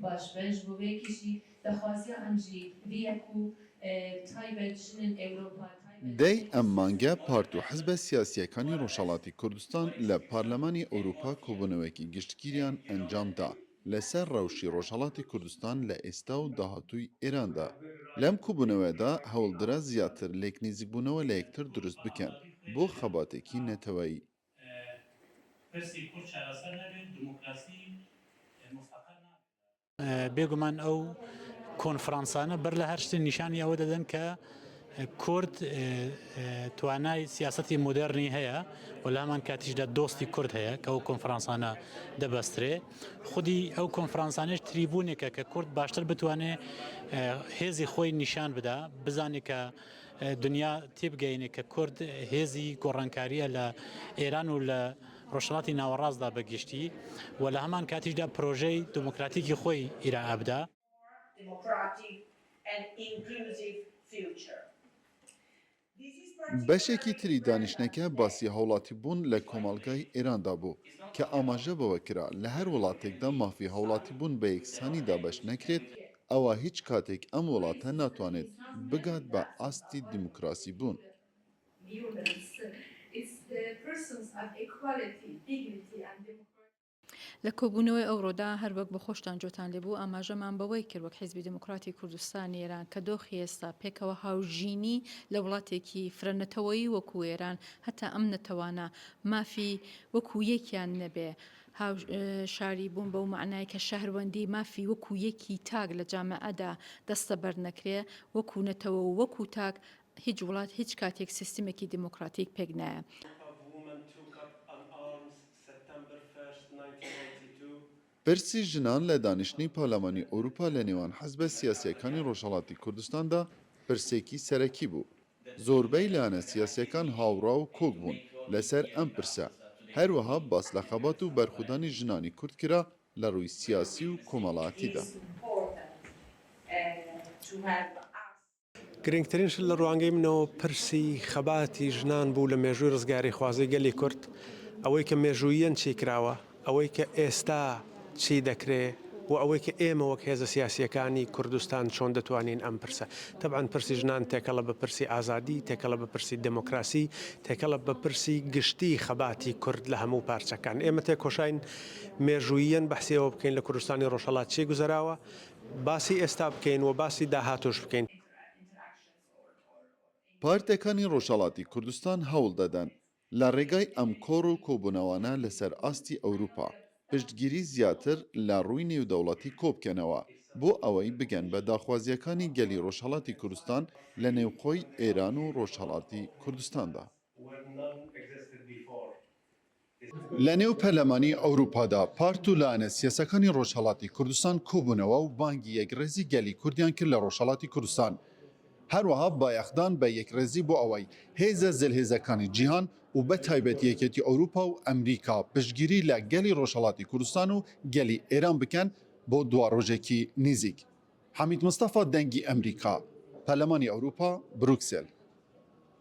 باش بن ژ بۆ ڤێ یەکێ ژی داخوازیا ئەم ژی ڤی یە کو تایبەت ژنن ئێورۆپا تایبەت دەی ژنن ئەم مانگە ئیسپانیا. پارت و حزبە سیاسییەکانی ڕۆژهەڵاتی کوردستان لە پارلەمانی ئەوروپا کۆبوونەوەیەکی گشتگیریان ئەنجام دا لەسەر ڕەوشی ڕۆژهەڵاتی کوردستان لە ئێستا و داهاتووی ئێراندا. لەم کۆبوونەوەیەدا هەوڵدرا زیاتر لێکنیزیکبوونەوە لە یەکتر دروست بکەن بۆ خەباتێکی نەتەوەیی. پرسی کورد چارەسەر نەبێت، دیموکراسی مستەقەر نابێت. بێگومان ئەو کۆنفرانسانە بەر لە هەر شتێ نیشانی ئەوە دەدەن کە کورد توانای سیاسەتی مۆدێرنی هەیە و لە هەمان کاتیشدا دۆستی کورد هەیە کە ئەو کۆنفرانسانە دەبەسترێ خودی ئەو کۆنفرانسانەش تریبوونێکە کە کورد باشتر بتوانێ هێزی خۆی نیشان بدا بزانێت کە دنیا تێبگەینێ کە کورد هێزی گۆڕانکاریە لە ئێران و لە ڕۆژهەڵاتی ناوەڕاستدا بە گشتی و لە هەمان کاتیشدا پرۆژەی دموکراتیکی خۆی ئیرائە بدا. بەشێکی تری دانیشتنەکە باسی هاوڵاتیبوون لە کۆمەڵگای ئێراندا بوو کە ئاماژە بەوە کرا لە هەر وڵاتێکدا مافی هاوڵاتیبوون بە یەکسانی دابەش نەکرێت ئەوا هیچ کاتێک ئەم وڵاتە ناتوانێت بگات بە ئاستی دیموکراسی بوون. لە کۆبوونەوەی ئەوڕۆدا هەر وەک بە خۆشتان جۆتان لێ بوو ئاماژەمان بەوەی کرد وەک حیزبی دێموکڕاتی کوردستانی ئێران کە دۆخی ئێستا پێکەوە هاوژینی لە وڵاتێکی فرە نەتەوەیی وەکوو ئێران هەتا ئەم نەتەوانە مافی وەکوو یەکیان نەبێ هاو شاری بوون بەو مەعنای کە شەهروەندی مافی وەکوو یەکی تاک لە جامعەدا دەستەبەر نەکرێ وەکوو نەتەوە و وەکوو تاک هیچ وڵات هیچ کاتێک سیستمێکی دێموکڕاتیک پێک نایە. پرسی ژنان لە دانیشتنی پارلەمانی ئەوروپا لە نێوان حزبە سیاسییەکانی ڕۆژهەڵاتی کوردستاندا پرسێکی سەرەکی بوو. زۆربەی لایەنە سیاسییەکان هاوڕا و کۆک بوون لەسەر ئەم پرسە. هەروەها باس لە خەبات و بەرخودانی ژنانی کورد کرا لە ڕووی سیاسی و کۆمەڵایەتیدا. گرنگترین شت لە ڕوانگەی منەوە پرسی خەباتی ژنان بوو لە مێژووی ڕزگاریخوازی گەلی کورد، ئەوەی کە مێژووییەن چی کراوە، ئەوەی کە ئێستا چی دەکرێ و ئەوەی کە ئێمە وەک هێزە سیاسییەکانی کوردستان چۆن دەتوانین ئەم پرسە، تەبعەن پرسی ژنان تێکەڵە بە پرسی ئازادی، تێکەڵە بە پرسی دێمۆکراسی، تێکەڵە بە پرسی گشتی خەباتی کورد لە هەموو پارچەکان. ئێمە تێکۆشاین مێژووییەن بەحسی ئەوە بکەین لە کوردستانی ڕۆژهەڵات چی گوزەراوە، باسی ئێستا بکەین و باسی داهاتووش بکەین. پارتەکانی ڕۆژهەڵاتی کوردستان هەوڵ دەدەن لە ڕێگای ئەم کۆڕ و کۆبوونەوانە لەسەر ئاستی ئەوروپا پشتگیری زیاتر لە ڕووی نێودەوڵەتی کۆبکەنەوە بۆ ئەوەی بگەن بە داخوازییەکانی گەلی ڕۆژهەڵاتی کوردستان لە نێوخۆی ئێران و ڕۆژهەڵاتی کوردستاندا. لە نێو پەرلەمانی ئەوروپادا پارت و لایەنە سیاسەکانی ڕۆژهەڵاتی کوردستان کۆبوونەوە و بانگی یەکڕێزی گەلی کوردیان کرد لە ڕۆژهەڵاتی کوردستان، هەروەها بایەخدان بە یەکڕێزی بۆ ئەوەی هێزە زلهێزەکانی جیهان و بە تایبەت یەکێتی ئەوروپا و ئەمریکا پشتگیری لە گەلی ڕۆژهەڵاتی کوردستان و گەلی ئێران بکەن بۆ دواڕۆژێکی نیزیک. حەمید مستەفا دەنگی ئەمریکا، پەرلەمانی ئەوروپا، بروکسێل.